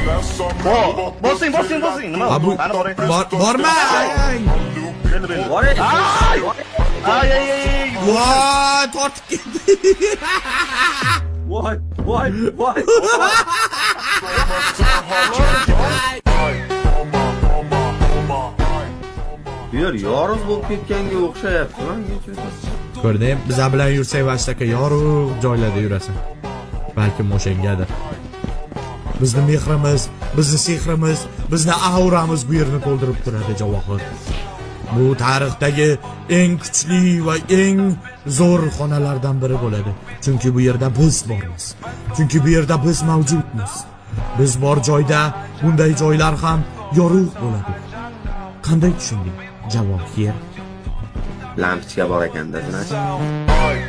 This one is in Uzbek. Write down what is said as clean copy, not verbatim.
Bosing, bosing, bosing. Nima? Ha bu Qani boray. Bormang. Belli, belli. Boray. Ay! Ay, ay, ay. Voy, tortib ketdi. Voy, voy, voy. Bu yer yorug' bo'lib ketganga o'xshayapti manga juda. Ko'rding, bizlar bilan yursang vashtaka yorug' joylarda yurasan. Balkim o'shangadir. Bizni mehrimiz, bizni sehrimiz, bizni auramiz bu yerni to'ldirib turadi, Javohir. Bu tarixdagi eng kuchli va eng zo'r xonalardan biri bo'ladi. Chunki bu yerda biz bormiz. Chunki bu yerda biz mavjudmiz. Biz bor joyda bunday joylar ham yorug' bo'ladi. Qanday tushunding, Javohir? Lampochka bor ekanda, значит.